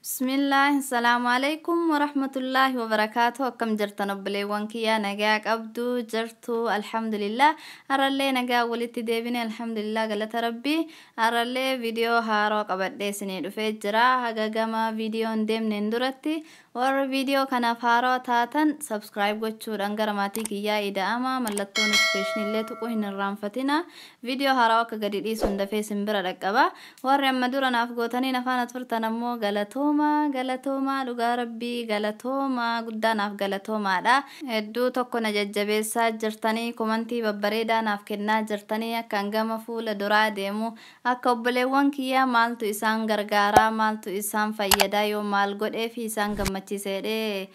Bismillah, assalamu alaikum warahmatullahi wabarakatuh. Akkam jirtan obboleewwan kiyyaa? Nagaa qabdu jirtu? Alhamdulillah, har'allee nagaa walitti deebine, alhamdulillah, galata rabbii. Har'allee viidiyoo haaraa qabadhee isinii dhufee jira. Haga gama viidiyoon deemneen duratti, warra viidiyoo kanaaf haaraa taatan subscribe gochuudhaan gara maatii kiyyaa ida'ama. Mallattoo notification illee tuquu hin irraanfatina. Viidiyoo haaraa akka gadi dhiisuun dafee isin bira dhaqqaba. Warri amma dura naaf gootanii afaan turtan ammoo galatooma, galatooma, dhugaa rabbii galatooma, guddaa naaf galatoomaadha. Hedduu tokko na jajjabeessaa jirtanii, komantii babbareedaa naaf kennaa jirtanii, akka hangama fuula duraa deemu, akka obboleewwan kiyyaa maaltu isaan gargaaraa, maaltu isaan fayyadaa, yoo maal godhee fi isaan gammachiisedhee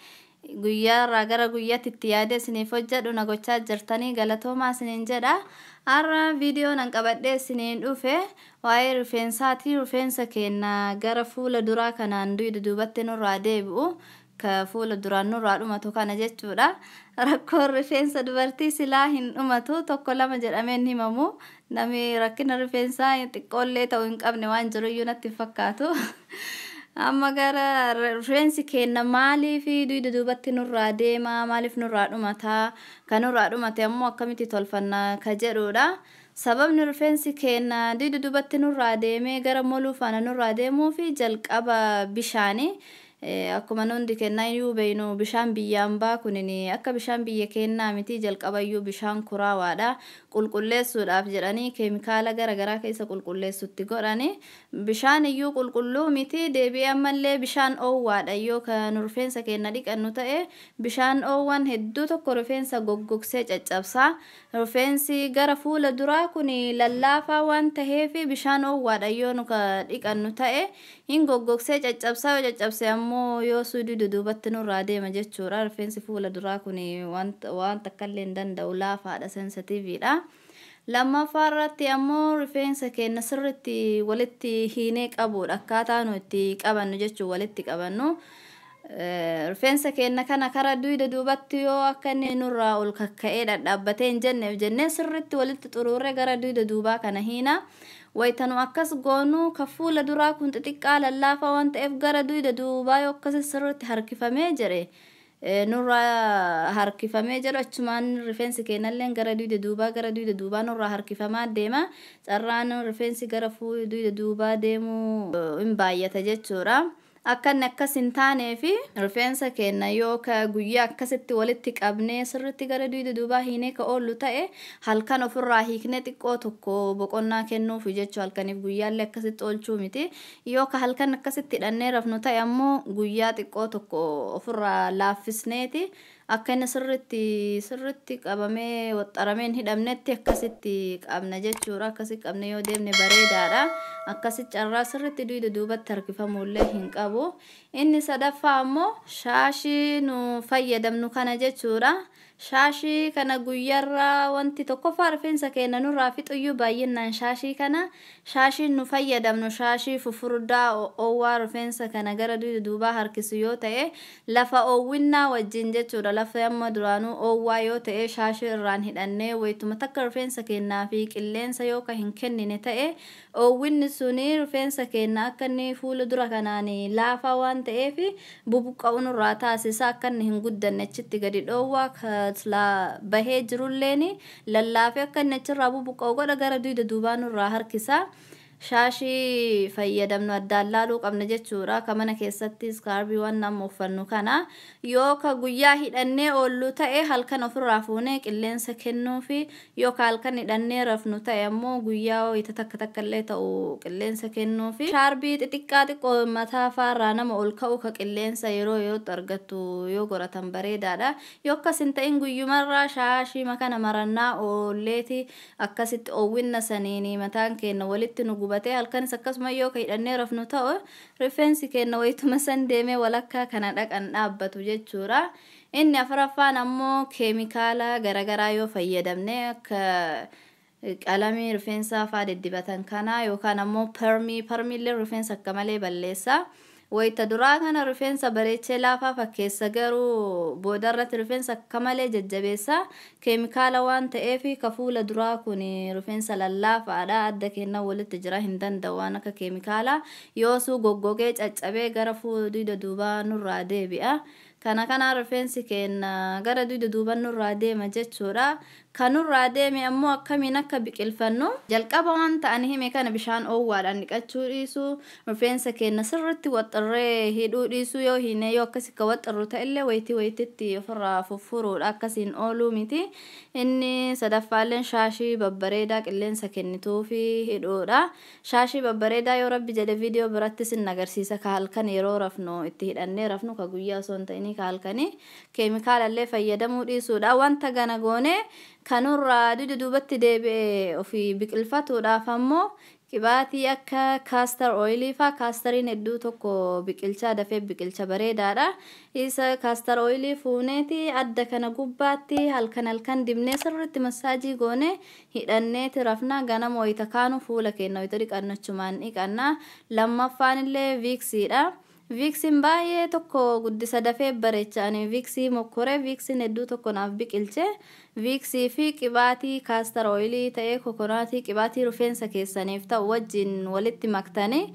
guyyaarraa gara guyyaatti itti yaadee isiniif hojjedhu na gochaa jirtanii, galatoomaa isiniin jedha. Har'a viidiyoo nan qabadhee isiniin dhufe waa'ee rifeensaati. Rifeensa keenya gara fuula duraa kanaan duyda duubatti nurraa deebi'u, ka fuula duraan nurraa dhumatu kana jechuudha. Rakkoon rifeensa dubartii silaa hin dhumatu, tokko lama jedhamee hin himamu. Namni rakkina rifeensaa xiqqoollee ta'uu hin qabne waan jiruyyuu natti fakkaatu. Amma gara rifeensi keenya maaliif duyda duubatti nurraa deema, maaliif nurraa dhumataa, kan nurraa dhumate ammoo akkamitti tolfanna ka jedhudha. Sababni rifeensi keenya duyda duubatti nurraa deemee gara moluu faana nurraa deemuu fi jalqaba bishaanii. Akkuma nundi kennaa iyyuu beeynu, bishaan biyyaan baa kunin akka bishaan biyya kennaa miti. Jalqabayyuu bishaan kuraawaadha. Qulqulleessuudhaaf jedhanii keemikaala gara garaa keessa qulqulleessutti godhani. Bishaan iyyuu qulqulluu miti. Deebi'ee ammallee bishaan oowwaadha. Yoo kan rifeensa keenya dhiqannu ta'e, bishaan oowwan hedduu tokko rifeensa goggogsee caccabsaa. Rifeensi gara fuula duraa kun lallaafaa waan taheef, bishaan oowwaadha yoo nu dhiqannu ta'e hin goggogsee caccabsaa. Yoo caccabse ammoo yoo suudii duubatti nurraa deema jechuudha. Rifeensi fuula duraa kun waan takka illee hin danda'u, laafaadha, sensitiiviidha. Lammaffaa irratti ammoo rifeensa keenya sirritti walitti hiinee qabuudha. Akkaataa nu itti qabannu jechuun walitti qabannu. Rifeensa keenya kana kara duyda duubatti yoo akka inni nurraa ol kakka'ee dhadhaabbatee hin jenneef jennee sirritti walitti xuruurree gara duyda duubaa kana hiina. Wayitanu akkas goonuu, ka fuula duraa kun xixiqqaa lallaafaa waan ta'eef, gara duyda duubaa yoo akkasi sirritti harkifamee jedhe, nurraa harkifamee jedhu, achumaan rifeensi keenyallee gara duyda duubaa, gara duyda duubaa nurraa harkifamaa deema. Carraan rifeensi gara duyda duubaa deemuu hin baay'ata jechuudha. Akka inni akkas hin taanee fi rifeensa keenya yoo ka guyyaa akkasitti walitti qabnee sirritti gara duyda duubaa hiinee ka oollu ta'e, halkan ofirraa hiiknee xiqqoo tokko boqonnaa kennuufi jechuu, halkaniif guyyaallee akkasitti oolchuu miti. Yoo ka halkan akkasitti hidhannee rafnu ta'e ammoo, guyyaa xiqqoo tokko ofirraa laaffisneeti akka inni sirritti sirritti qabamee waxxaramee hin hidhamnetti akkasitti qabna jechuudha. Akkasitti qabne yoo deemne bareedaadha. Akkasitti carraa sirritti duyda duubatti harkifamuullee hin qabu. Inni sadaffaa ammoo shaashii nu fayyadamnu kana jechuudha. Shaashii kana guyyaarraa wanti tokkoffaa rifeensa keenya nurraa fixuyyuu baay'inaan shaashii kana. Shaashiin nu fayyadamnu shaashii fufurdaa oowwaa rifeensa kana gara duyda duubaa harkisu yoo ta'e, lafa oowwinnaa wajjin jechuudha. Lafa amma duraanuu oowwaa yoo ta'e, shaashii irraan hidhannee wayituma takka rifeensa keenyaa fi qilleensa yoo ka hin kennine ta'e, oowwinni suni rifeensa keenya akka inni fuula dura kanaan laafaa waan ta'eef bubuqqa'u nurraa taasisa. Akka inni hin guddanne achitti gadi dhoowwaa, silaa bahee jirulleen lallaafee akka inni achirraa bubuqqa'u godha, gara duyda duubaa nurraa harkisa. Shaashii fayyadamnu addaan laaluu qabna jechuudha. Ka mana keessatti iskaarbii waan nama uffannu kana yoo ka guyyaa hidhannee oollu ta'e, halkan ofirraa fuunee qilleensa kennuufi. Yoo ka halkan hidhannee rafnu ta'e ammoo, guyyaa wayita takka takka illee ta'u qilleensa kennuufi. Shaarbii xixiqqaa xiqqoo mataa faarraa nama ol ka'u, ka qilleensa yeroo yerootti argattu yoo godhatan bareedaadha. Yoo akkas hin ta'in, guyyumarraa shaashii kana marannaa oolleeti akkasitti oowwinna saniin mataan keenya walitti nu gubatee, halkanis akkasuma yoo ka hidhannee rafnu ta'u, rifeensi keenya wayituma san deemee walakkaa kana dhaqan dhaabbatu jechuudha. Inni afuraffaan ammoo keemikaala garaagaraa yoo fayyadamne, akka qalamii rifeensaa faa diddibatan kana yookaan ammoo permii, permiillee rifeensa akka malee balleessa. Wayita duraa kana rifeensa bareechee laafaa fakkeessa, garuu boodarratti rifeensa akka malee jajjabeessa. Keemikaala waan ta'eef ka fuula duraa kun rifeensa lallaafaadha. Adda keenya walitti jira hin danda'u waan akka keemikaala. Yoosuu goggogee caccabee gara fuula duubaa nurraa deebi'a. Kana kanaan rifeensi keenya gara dugda duuba nurraa deema jechuudha. Kan nurraa deeme ammoo akkamiin akka biqilfannu, jalqaba waan ta'an hime kana bishaan oowwaadhaan dhiqachuu dhiisuu, rifeensa keenya sirriitti waxxirree hidhuu dhiisuu, yoo hiine yoo akkasi ka waxxirru ta'ellee wayitii wayititti ofirraa fuffuruudha, akkasiin ooluu miti. Inni sadaffaalleen shaashii babbareedaa qilleensa kennituufi hidhuudha. Shaashii babbareedaa yoo Rabbi jedhe viidiyoo biratti sin agarsiisa, ka halkan yeroo rafnu itti hidhannee rafnu, ka guyyaa osoo hin ta'inii ka halkanii. Keemikaalallee fayyadamuu dhiisuudha. Wanta gana goonee kanurraa dugda duubatti deebi'ee ofii biqilfatuudhaaf ammoo qibaatii akka castor oilii faa, castoriin hedduu tokko biqilchaa dafee biqilcha bareedaadha. Isa castor oilii fuuneeti adda kana gubbaatti halkan halkan dibnee sirriitti massage goone hidhanneeti rafna. Ganama wayita kaanu fuula keenya wayita dhiqannachumaan dhiqanna. Lammaffaan illee Vicksiidha. Vicksiin baay'ee tokko guddisa, dafee bareecha. Ani Vicksii mokkoree, Vicksiin hedduu tokko naaf biqilche. Vicksii fi qibaatii castor oilii ta'ee coconutii, qibaatii rifeensa keessaniif ta'u wajjin walitti maktanii,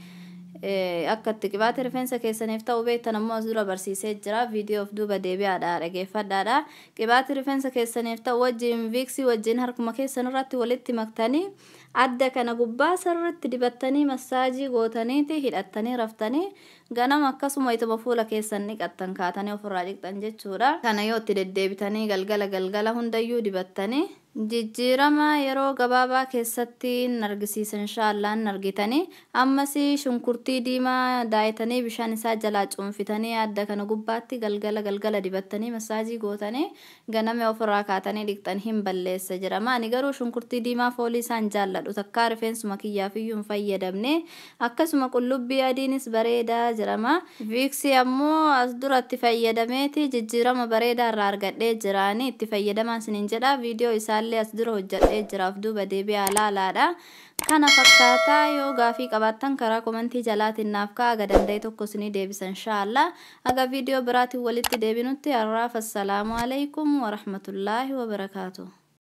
akka itti qibaatii rifeensa keessaniif ta'u beektan ammoo as dura barsiisee jira, viidiyoo of duuba deebi'aadha dhageeffadhaadha. Qibaatii rifeensa keessaniif ta'u wajjin, Vicksii wajjin harkuma keessan irratti walitti maktanii adda kana gubbaa sirriitti dibattanii massage gootaniiti hidhattanii raftanii, ganama akkasuma ituma fuula keessan dhiqattan kaatanii ofirraa dhiqxan jechuudha. Kana yoo itti deddeebitanii galgala galgala hundayyuu dibattanii, jijjiirama yeroo gabaabaa keessatti hin argisiisa, inshaallah hin argitanii. Ammas shunkurtii diimaa daayitanii bishaan isaa jalaa cuunfitanii adda kana gubbaatti galgala galgala dibattanii massage gootanii ganama ofirraa kaatanii dhiqxan hin balleessa jedhama. Ani garuu shunkurtii diimaa foolii isaan jaalladhu, takkaa rifeensuma kiyyaafiyyuu hin fayyadamne. Akkasuma qullubbii adiinis bareedaa jedhama. Vicksii ammoo as duratti fayyadameeti jijjiirama bareedaa irraa argadhee jiraani itti fayyadamaa isiniin jedha. Viidiyoo isaallee as dura hojjedhee jiraaf, duuba deebi'aa laalaadha. Kana fakkaataa, yoo gaafii qabaattan karaa commentii jalaatiin naaf ka'a, aga danda'e tokko isinii deebisa inshaallah. Aga viidiyoo biraatiin walitti deebinutti har'aaf assalaamu alaikum warahmatullaahi wabarakaatu.